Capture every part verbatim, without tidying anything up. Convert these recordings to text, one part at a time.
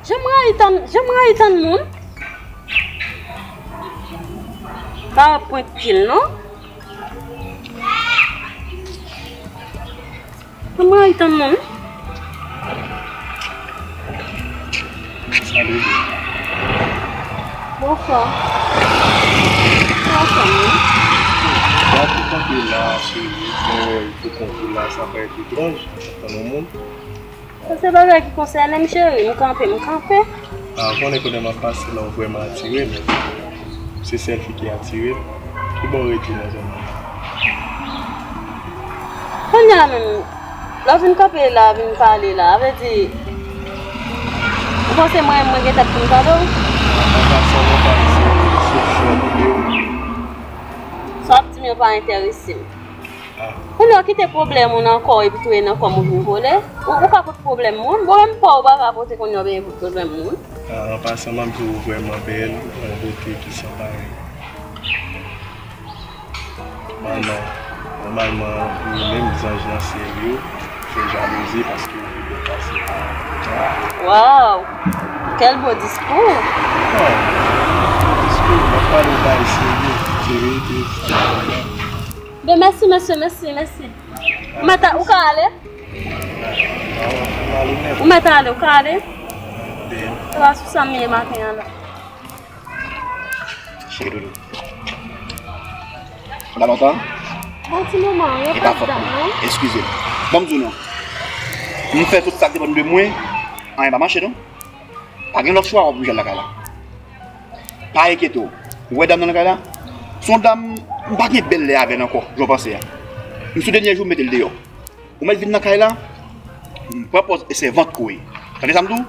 Jan m rayi tann, jan m rayi tann moun. Pa pran pil non. Jan m rayi tann moun. Sa vle di. Bonswa. Bonswa, fanmi. Sa ki kanpe la, cheri, mwen wè li te kanpe la, sa parèt etranj, tann yon moun. Sa se bagay ki konsène m, cheri. M kanpe, m kanpe. A, ou konnen kote m ap pase la, ou vrèman atire m. Se sèl fi ki atire m. Ki bò w rete nan zòn nan? Kounye a menm, lè w vin kanpe la, vin pale la, a vle di, ou panse mwen, mwen gen tèt pou m tande w? An pasan, mwen pa eseye sou chòt yo. Sa w ap di m yo pa enterese m. Kounye a w kite pwoblèm ou nan kò w epi tou e nan kò m ou vin vole. Ou, ou ka pot pwoblèm moun. Bon, menm pa w pa ka pote kounye a w vin pot pwoblèm moun. A, an pasan, m ap di w vrèman bèl, ou gen yon bote ki san parèy. Manman, nòmalman, ou menm zanj nan syèl yo fè jalouzi paske ou pi bèl pase. Waw! Quel beau discours! Non, diskou, m ap pale w bagay serye, se verite, sa m ap di la. Ben, mèsi, mesye, mèsi, mèsi. Ou mèt a, ou ka ale? Ou mèt ale, ou ka ale? Se pa sou sa m ye maten an la. Cheri doudou. Ou la lontan? Bon ti moman, yo pa fòt mwen. Eskize m. Ban m di w non. M fè tout sa k depann de mwen. Anyen pa mache non. Pa gen lòt chwa, w ap oblije al lakay la. Pa enkyete w. Ou wè dam nan lakay la? Se yon dam, m pa gen bèl lè avè l ankò, jan w panse a. M sou dènye jou, m mete l deyò. Ou mèt vin nan kay la, m pran pòz e sèvant ke w ye. Tande sa m di w?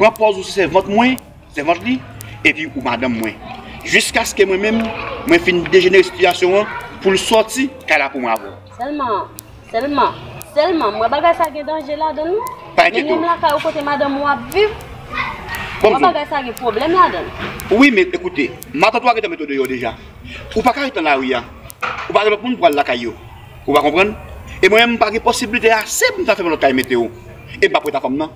Pran pòz ou se sèvant mwen, sèvant li, epi ou madanm mwen. Jiskaske mwen menm, mwen fin dejenere sitiyasyon an pou l sòti kay la pou mwen avè w. Sèlman, sèlman, sèlman, m wè bagay sa gen danje ladan l wi. Pa enkyete w. Menm lakay ou kote madanm ou ap viv, m wè bagay sa gen pwoblèm ladan l. Wi, men ekoute, matant ou a gentan mete w deyò deja. Ou pa ka ret nan lari a. Ou pa gen lòt moun pou al lakay yo. Ou pa konprann? E mwen menm, m pa gen posiblite ase pou m ta fèmen lòt kay mete w. E m p ap ret a fanm nan.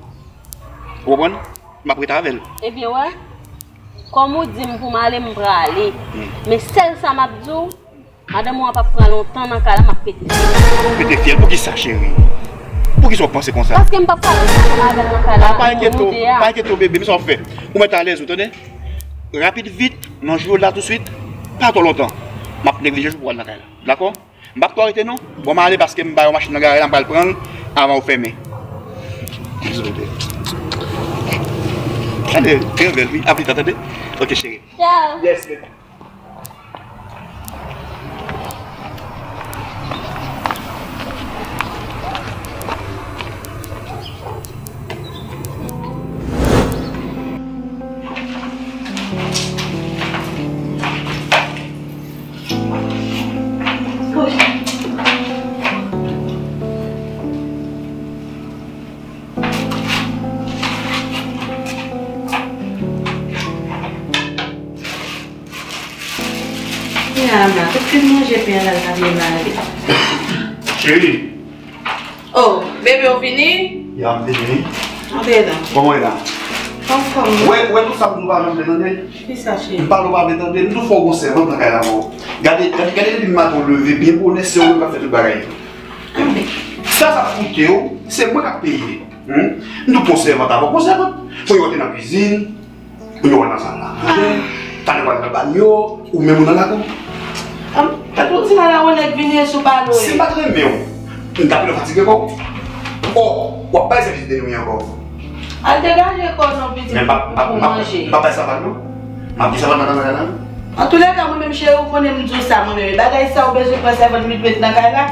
Ou konprann? M ap ret avè l. Ebyen, wè, kòm ou di m pou m ale, m prale. Men sèl sa m ap di w, madanm ou an p ap pran lontan nan kay la, m ap pete fyèl. Pete fyèl? Poukisa, cheri? Poukisa w panse konsa? Paske m p ap ka ret ansanm avè l nan kay la. A, pa enkyete w, pa enkyete w, bebe, men sa w ap fè. Ou mèt alèz ou, tande? Rapid vit, nan jou la touswit, pa twò lontan. M ap neglije w pou w al nan kay la. Dakò? M p ap twò rete non. Bon, m ale paske m ba yon machin nan garaj la, m pral pran l avan ou fèmen. Tande, trè bèl, wi. A pita, tande. Ok, cheri. Ciao. Yes, baby. Kounye a la, tout fin manje pen an la, l pa vle mare. Cheri. Oh, bebe, w vini? Ya, m vini. Antre la. Kòman w ye la? Anfòm. Wè, wè tout sa m di w pa janm vle tande? Kisa, cheri? M pale w pa vle tande, m tou fè w gon sèvant nan kay la pou ou. Gade, gade, gade depi maten w leve byen bonè, se ou menm k ap fè tout bagay yo. Sa, sa ap koute w, se mwen k ap peye. Hmm? M tou pran sèvant avan, pran sèvant. Pou yo te nan kwizin, pou yo nan sal la manje, talè w al nan banyo, ou menm ou nan lakou. Tande w di la, la, yon nèg vini sou pale w. Si m pa t renmen w, m t ap vin fatige kò w. Oh, w ap bay sèvis de nwi ankò. Al degaje kò w non, pitit, pou manje. Men m p ap bay sapat non. M ap di sapat nan nan nan. Antoulèka, mwen menm cheri, ou konnen m di w sa, mwen menm. E bagay sa, ou bezwen pran sèvant met met nan kay la.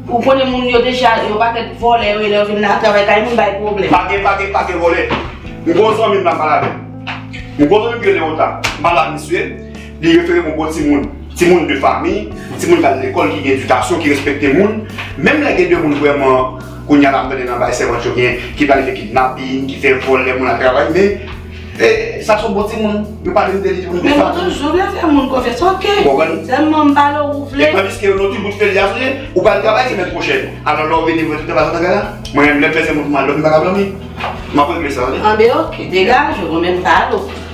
Ou konnen moun yo deja, yon pakèt vòlè yo ye, lè yo vin nan travay kay moun bay pwoblèm. Pa gen, pa gen, pa gen vòlè. M gon zanmi m la m pale avè l. M gon zanmi m ki rele Ota. M pale ak misye, li refere m yon bon timoun. Timoun de fanmi, timoun k al lekòl, ki gen edikasyon, ki respekte moun. Menm lè gen de moun vrèman, kounye a la m tande nan bay sèvant yo gen, ki planifiye kidnapin, ki fè vòl lè moun al travay, men, e, sa se yon bon timoun. Yo pale m de li, timoun de fanmi. Men nou toujou vle fè moun konfyans, oke. Ou konprann? Sèlman m pale w, ou vle. E tandiske nou tout bout fè li a sonje, ou pral travay semèn pwochèn. Alò lè w vini, mwen tout bagay nan kay la. Mwen menm lè m bezwen moun pou m al dòmi, m pa ka dòmi. M ap regle sa, wi. Anben, oke, degaje w, mwen menm m ka ale w.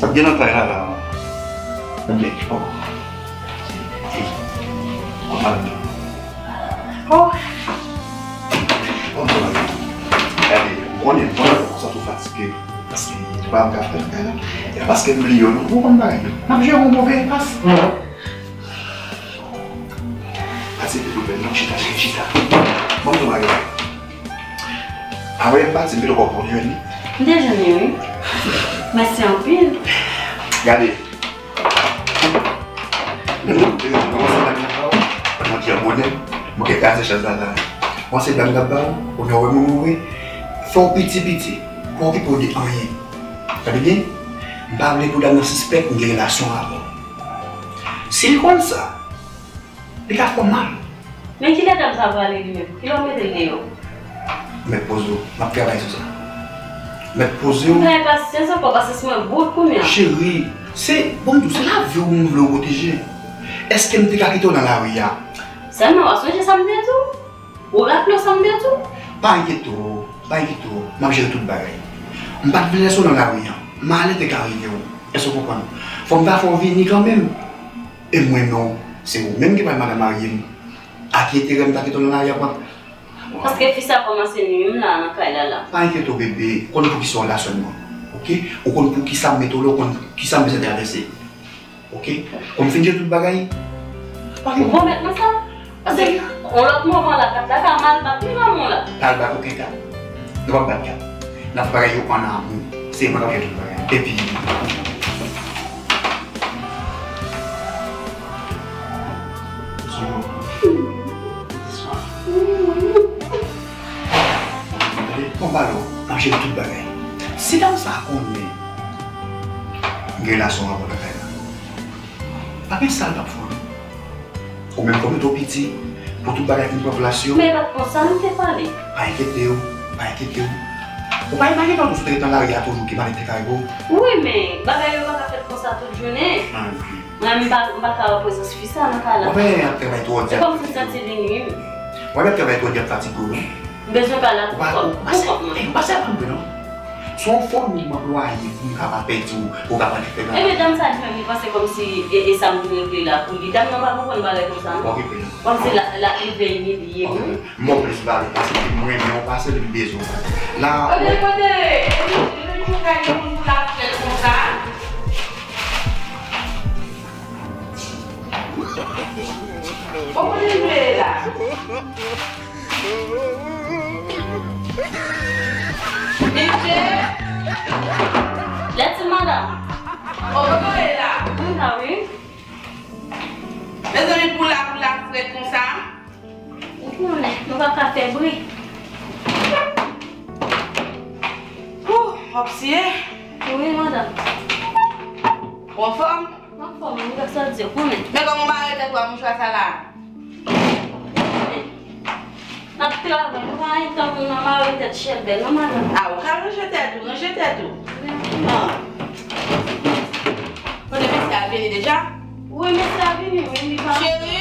Sa k gen nan kay la, la? Ebyen, oh. Kontan. Oh. Kontan. Gade, ou konnen, mwen, konsa tou fatige. Paske, pa m ka fè nan kay la. E paske m bliye w, non. Ou konn bagay yo. M ap jere yon move pas. Pase pou bèl non, chita, chita, chita. Bon, nou bagay. Avan m pati, m pito kò pou jwenn li. M te jwenn li, wi. Mèsi anpil. Gade. Mwen se dam nan ba w. Mwen ki an bonè. Mwen ki kraze chèz la la. Mwen se dam nan ba w. Ou nan wè moun ou vre. Fè w piti piti. Pa okipe w de anyen. Tande byen? M pa vle pou dam nan sispèk m gen relasyon avè w. Si l konn sa, li ka fè w mal. Men kilè dam sa prale li menm? Kilè w mete l deyò? Mèt poze w. M ap travay sou sa. Mèt poze w. M bay pasyans ankò, pasyans mwen bout kounye a. Cheri, se, bon, m di w, se lavi w m vle w pwoteje. Èske m te ka kite w nan lari a? Sèlman w ap sonje sa m te di w? Ou raple w sa m te di w? Pa enkyete w, pa enkyete w. M ap jere tout bagay. M pa t vle lèse w nan lari a. Malè te ka rive w. Èske w konprann? Fò m ta fè w vini kanmenm. E m renmen w. Se ou menm ki pral madanm marye m. A ki enterè m ta kite w nan lari a pran? Paske fi sa kòmanse nwi m la nan kay la la. Pa enkyete w, bebe. Ou konn poukisa w la sèlman. Oke? Ou konn poukisa m mete w la, ou konn kisa m bezwen travèse. Oke? Kòm fin jere tout bagay. Pa gen... Ou pwomèt mwen sa? Paske yon lòt moman la, kat la ka mal bat wi, lanmou la. Pa al bat okenn kat. Nou p ap bat kat. N ap fè bagay yo an amou. Se mwen k ap jere tout bagay. Epi, bon, pale w, n ap jere tout bagay. Si dam sa konnen m gen relasyon avè w nan kay la, pa gen sa l p ap fè w, non. Ou menm kòm ou twò piti pou tout bagay vin pran plas yo. Men e pa t konsa nou te pale. Pa enkyete w, pa enkyete w. Ou pa imajine w sou tretan lari a toujou ki malè te ka rive w. Wi, men bagay yo pa ka fèt konsa tout jounen. Mwen, m pa, m pa ka wè prezans fi sa nan kay la. Ou pa wè y ap travay twò di. E kòmsi m santi li nwi m. Ou pa wè y ap travay twò di, ap fatige w, non. M bezwen pale ak ou kòm, ou kòm mwen. Ou pa sèvi mwen non. Se yon fòmil m anplwaye pou m ka pa pèdi w, pou w ka pa fè bagay. Ebyen, dam sa li menm, li panse kòmsi e, e sa m vin regle la pou li. Dam nan pa konprann bagay konsa non. Okipe l. Kòmsi l ap, l ap rive imilye m. Okipe l. M ba w plis valè paske m renmen w pase l, m bezwen w pase. La. Kote, kote, e nou, e nou, nou ka gen moun pou l ap fè konsa. Bon, kote nou ye la? Misye! Lèt madanm. Bon, kote nou ye la? Mwen la, wi. Mezanmi, pou la, pou la frèt konsa. Ou konnen, nou pa ka fè bri. Ouh, m ap siye. Wi, madanm. Ou anfòm? Anfòm, wi, sa di, ou konnen. Men kòman w mare tèt ou a mouchwa sa la? N ap travay, nou pa gen tan pou n mare tèt chèlbè, non, madanm? A, ou ka ranje tèt ou, ranje tèt ou. An. Kote mesye a vini deja? Wi, mesye a vini, wi, li pa. Cheri?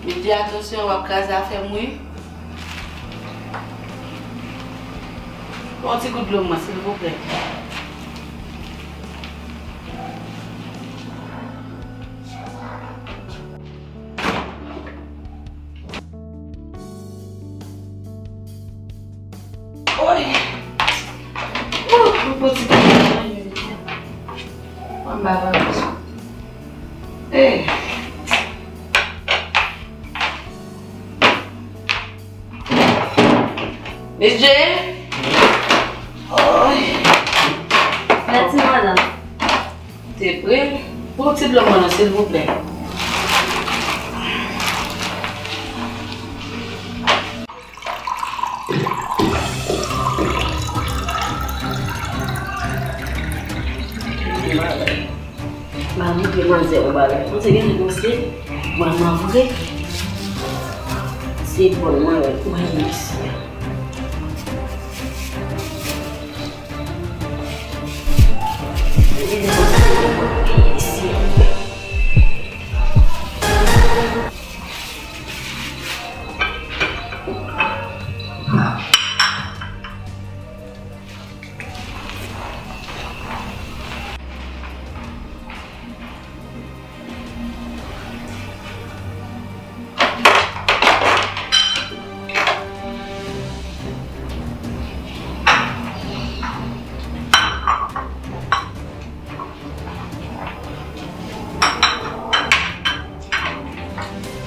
Li di, atansyon, w ap kraze afè m, wi. Yon ti gout dlo mwen, silvouplè. Oy! Ouh, m pran ti kòb nan men m. Mwen ba bagay sa. Eh. Miss J. Oy. Mèsi, madanm. Te pre. Pou ti dlo mwen non, silvouplè. M a montre manzè yon bagay. Manzè gen yon se manman vre. Se bon mwen wè. Mwen isi a.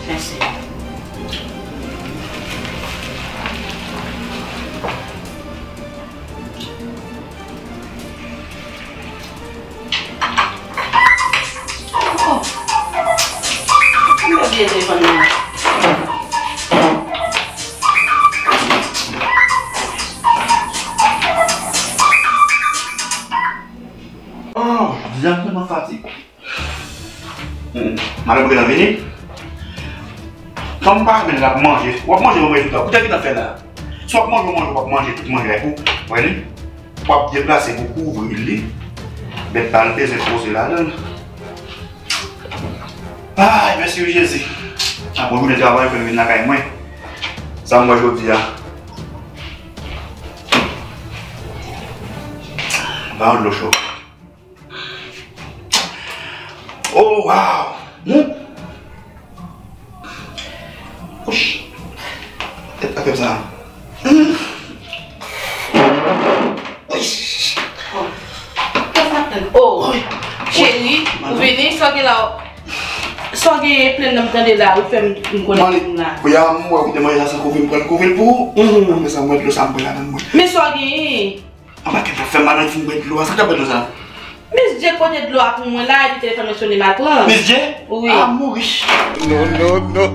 Mèsi. Oh! Mwen bliye telefòn mwen. Oh, jodi a m tèlman fatige. Hmm, madanm Renan vini. Fanm pa renmen l ap manje. W ap manje, w ap manje tout tan. Poutèt ki nan fè la. Si w ap manje, w manje, w ap manje tout manje pou, w wè li. W ap deplase pou kouvri li. Bèt pa l bezwen poze ladan l. Ay, mèsi wi Jezi. Apre jounen travay, fè l vin lakay mwen. Sa m wè jodi a. Ba yon dlo cho. Oh, wow! Hmm. Ouch. Tèt pa fè m sa. Hmm. Ouch. Oh, cheri, ou vini, sa w gen la? Sa w gen plenn nan m tande la, ou fè m konnen m la. Kounya m wè ou te manje sa san kouvri, m pral kouvri l pou ou. Mhm. Apre sa, m wè dlo sa m pran ladan mwen. Men sa w gen? Anba kèt ap fè m madanm fin bwè dlo a. Sa k ap bwè dlo sa? Miss J pote dlo a pou mwen la, epi telefòn mwen sone, m al pran. Miss J? Wi. Ah, mouri. Non, non, non.